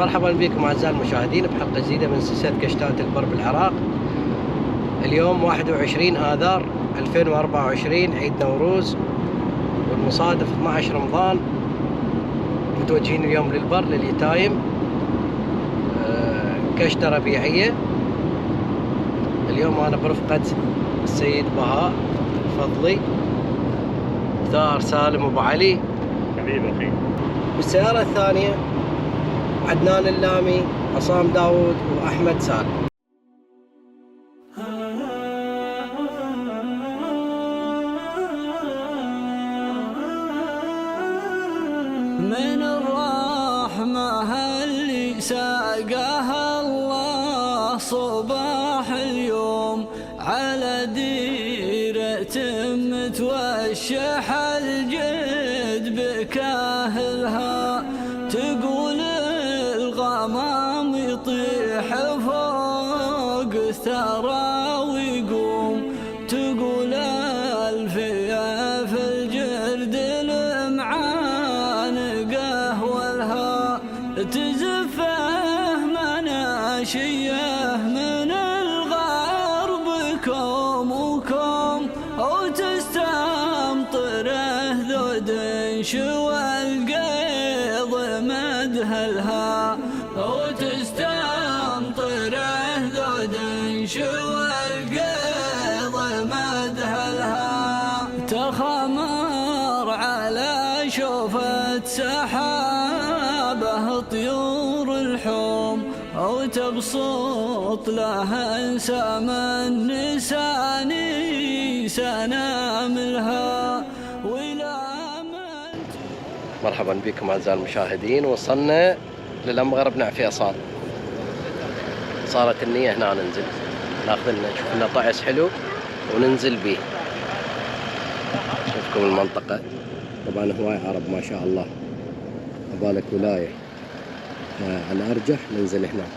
مرحبا بكم اعزائي المشاهدين بحلقه جديده من سلسله كشتات البر بالعراق. اليوم 21 آذار 2024 عيد نوروز، والمصادف 12 رمضان. متوجهين اليوم للبر لليتايم، كشتة ربيعية. اليوم انا برفقة السيد بهاء الفضلي، ثار سالم ابو علي حبيبي اخي. بالسيارة الثانية عدنان اللامي، عصام داود واحمد سالم. من الرحمة اللي ساقها الله صباح اليوم على ديرة متوشح الجد بكاهلها، تقول الغمام يطيح فوق الثرى ويقوم، تقول الفيا في الجرد تزفه مناشيه من الغرب كوم وكوم، وتستمطره ذود شوى القيض مدهلها، وتستمطره ذود شوى القيض مدهلها، تخمر على شوفة سحابه طيور الحوم، أو تبسط لها سمن نساني سناملها ولامت. مرحبا بكم اعزائي المشاهدين. وصلنا للأمغر بن عفيصان، صارت النية هنا ننزل ناخذ لنا نشوف لنا طعس حلو وننزل به. شوفكم المنطقة، طبعا هواي عرب ما شاء الله، عبالك ولاية. على أرجح ننزل هناك.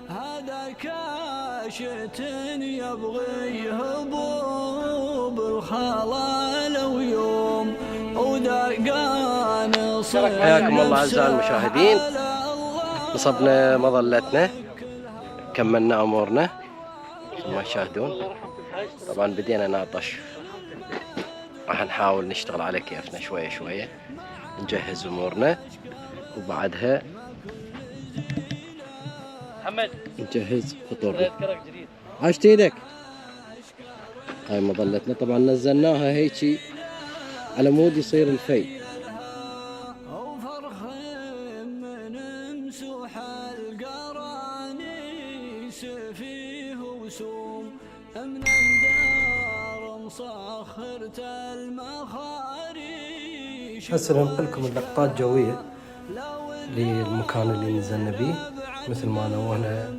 هذا كاشت يبغي هبوب الخلال ويوم، ودقان صيد. حياكم الله أعزائي المشاهدين، نصبنا مظلتنا، كملنا أمورنا ما تشاهدون. طبعا بدينا نعطش، راح نحاول نشتغل على كيفنا شوية شوية، نجهز أمورنا وبعدها محمد نجهز فطورنا. عشت ايدك. هاي مظلتنا طبعا نزلناها هيجي على مود يصير الفي. هسه ننقلكم اللقطات جوية للمكان اللي نزلنا بيه. مثل ما نوهنا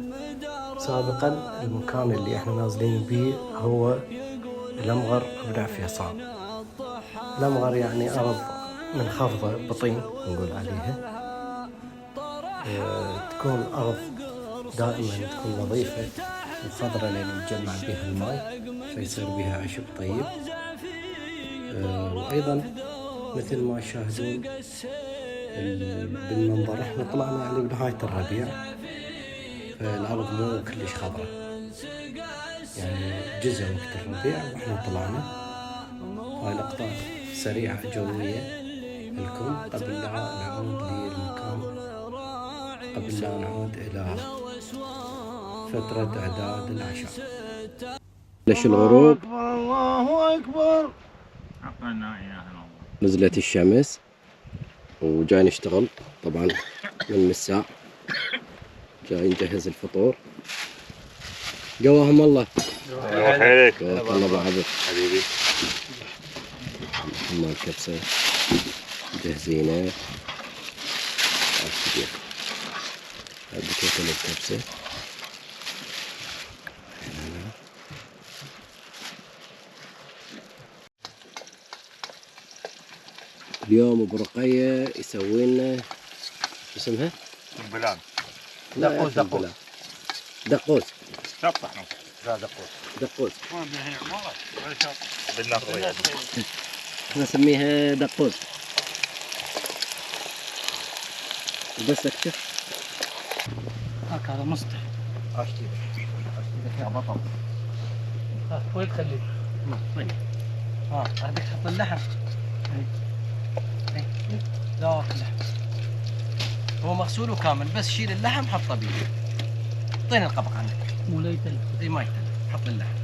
سابقا، المكان اللي احنا نازلين بيه هو الأمغر بن عفيصان. الأمغر يعني أرض منخفضة بطين نقول عليها، تكون أرض دائما تكون نظيفة وخضرة لين نجمع بها الماء فيصير بها عشب طيب. وأيضا مثل ما تشاهدون بالمنظر، احنا طلعنا يعني بنهاية الربيع، فالأرض مو كلش خضرة، يعني جزء وقت الربيع واحنا طلعنا. هاي لقطات سريعة جوية لكم قبل لا نعود للمكان، قبل لا نعود إلى فترة إعداد العشاء. ليش الغروب؟ الله أكبر. نزلت الشمس وجاي نشتغل طبعا من مساء، جاي نجهز الفطور. قواهم الله. حياك الله ابو عبد حبيبي. حمام كبسه مجهزينه. هذه كيكه الكبسه. اليوم ابو رقيه يسوي لنا اسمها بلاد. دقوس. دقوس. شطح لا دقوس. دقوس. ما بيها والله ولا شط. بالنهر نسميها دقوس. بس اكتف هكذا مسطح. اشتري يا بطل. وين تخليه؟ طيب هذيك تحط اللحم. ذاك اللحم هو مغسول وكامل، بس شيل اللحم حطه بيه. اعطيني القبق عنك. مو لا يتلف. اي ما يتلف، حط اللحم.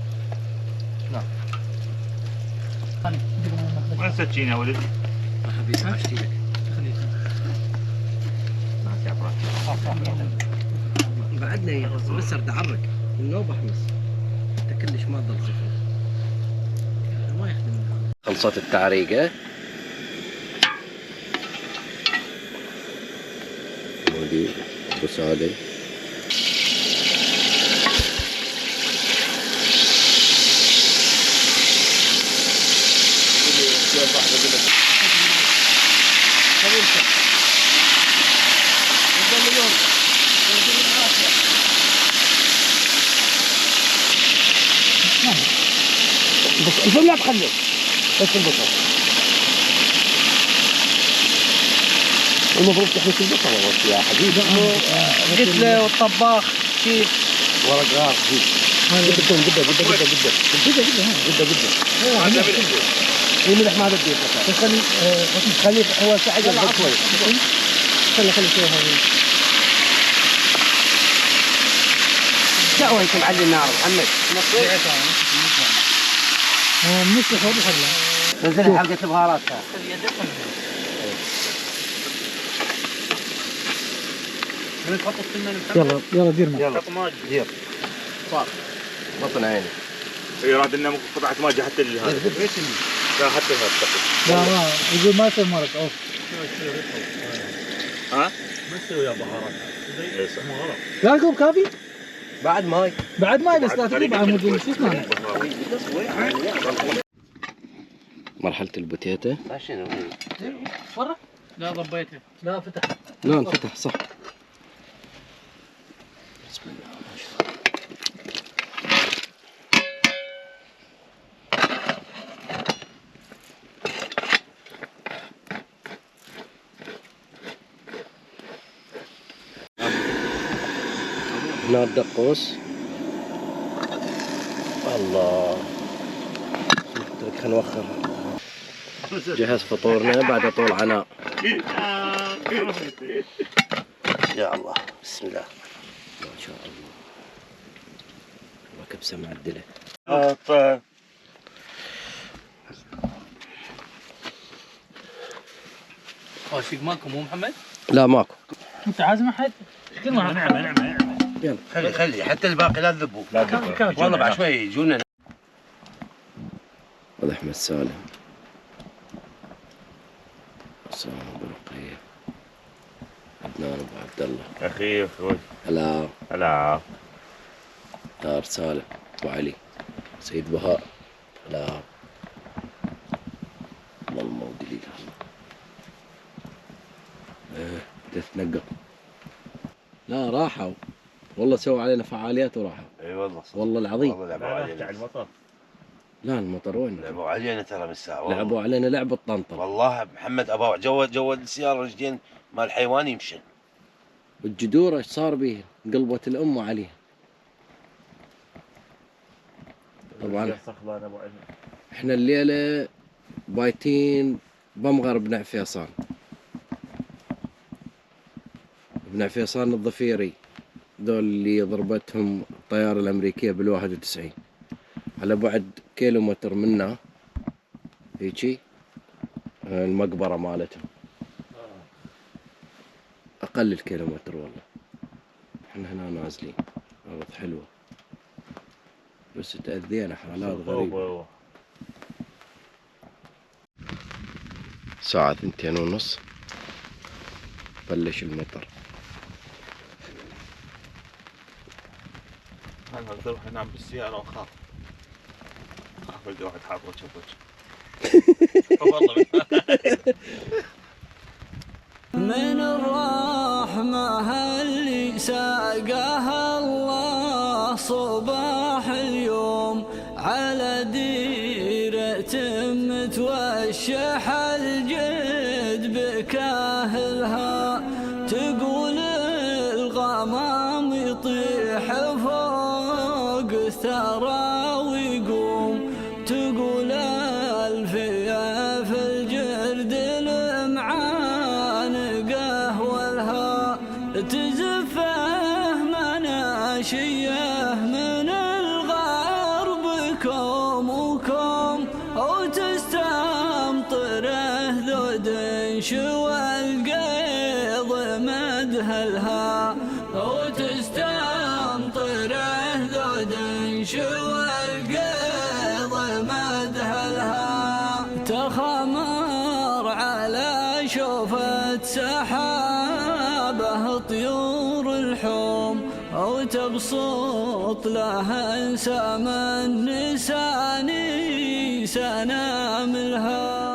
نعم. وين سكين يا ولد؟ حبيبي اشتري لك. بعدنا يا غصب بس ارد اعرق النوبه احمس. انت كلش ما تضل زفر. ما يخدم. خلصت التعريقه. مودي ابو سالم. بس الفم لا تخليه، بس البصل. المفروض تحرك البصل يا حبيبي. قلت له والطباخ شيف ورق غار جيب. قدة. الملح ما بدي خليه هو ساعد شوي. خلي شوي هذا. شو انت معلي النار محمد؟ مش فوق خلها. نزل حلقة البهارات. تحط السمنه يلا دير معي. حط ماء دير صار بطن عيني. يراد لنا قطعة ماء حتى هذا. لا حتى هذا. لا يقول ما يصير مرق. اوف. ها؟ ما تسوي يا بهارات. اي صح. لا كوب كافي؟ بعد ماي بس لا تجيب عمود شو اسمه؟ مرحلة البوتيتا. شنو؟ ورا؟ لا ضبيته. لا فتح. لا انفتح صح. بسم الله ما شاء الله. هنا الدقوس. الله خلينا نوخر. جهز فطورنا بعد طول عناء. يا الله بسم الله ما شاء الله. كبسة معدلة. فيك ماكو مو محمد؟ لا ماكو. انت عازم احد؟ نعم. يلا خلي حتى الباقي لا تذبوا. والله بعد شوي يجونا. هذا احمد سالم. حسام ابو رقية. عدنان ابو عبد الله. اخي اخوي. هلا هلا. دار سالم ابو علي. سيد بهاء. هلا والله المودي لي تتنقط. لا راحوا والله سووا علينا فعاليات وراحوا. اي والله والله العظيم. والله لعبوا علينا. المطر. لا المطر وين؟ لعبوا علينا ترى من الساعة. لعبوا علينا لعبة طنطا. والله محمد ابا جود السيارة رجلين مال الحيوان يمشن. والجذور ايش صار بيهن؟ انقلبت الام عليها. طبعا احنا الليلة بايتين بمغر بن عفيصان. بن عفيصان الظفيري دول اللي ضربتهم الطيارة الأمريكية بال91 على بعد كيلومتر منا هيجي المقبرة مالتهم. أقل الكيلومتر والله. احنا هنا نازلين أرض حلوة بس تأذينا حالات غريبة. الساعة 2:30 بلش المطر. انا اروح انام بالسيارة واخاف القى واحد حاط وجه والله من الرحمة اللي ساقها الله صباح اليوم على ديرة متوشح الجد بكاهلها تقول الغالي الغمام يطيح فوق الثرى ويقوم، تقول الفيا في الجرد المعانقه والها تزفه مناشيه من الغرب كوم وكوم، وتستمطره ذود شوى القيض مدهلها، وتستمطره ذود شوى القيض مدهلها، تخمر على شوفة سحابه طيور الحوم، أو تبسط لها انسام النساني سناملها.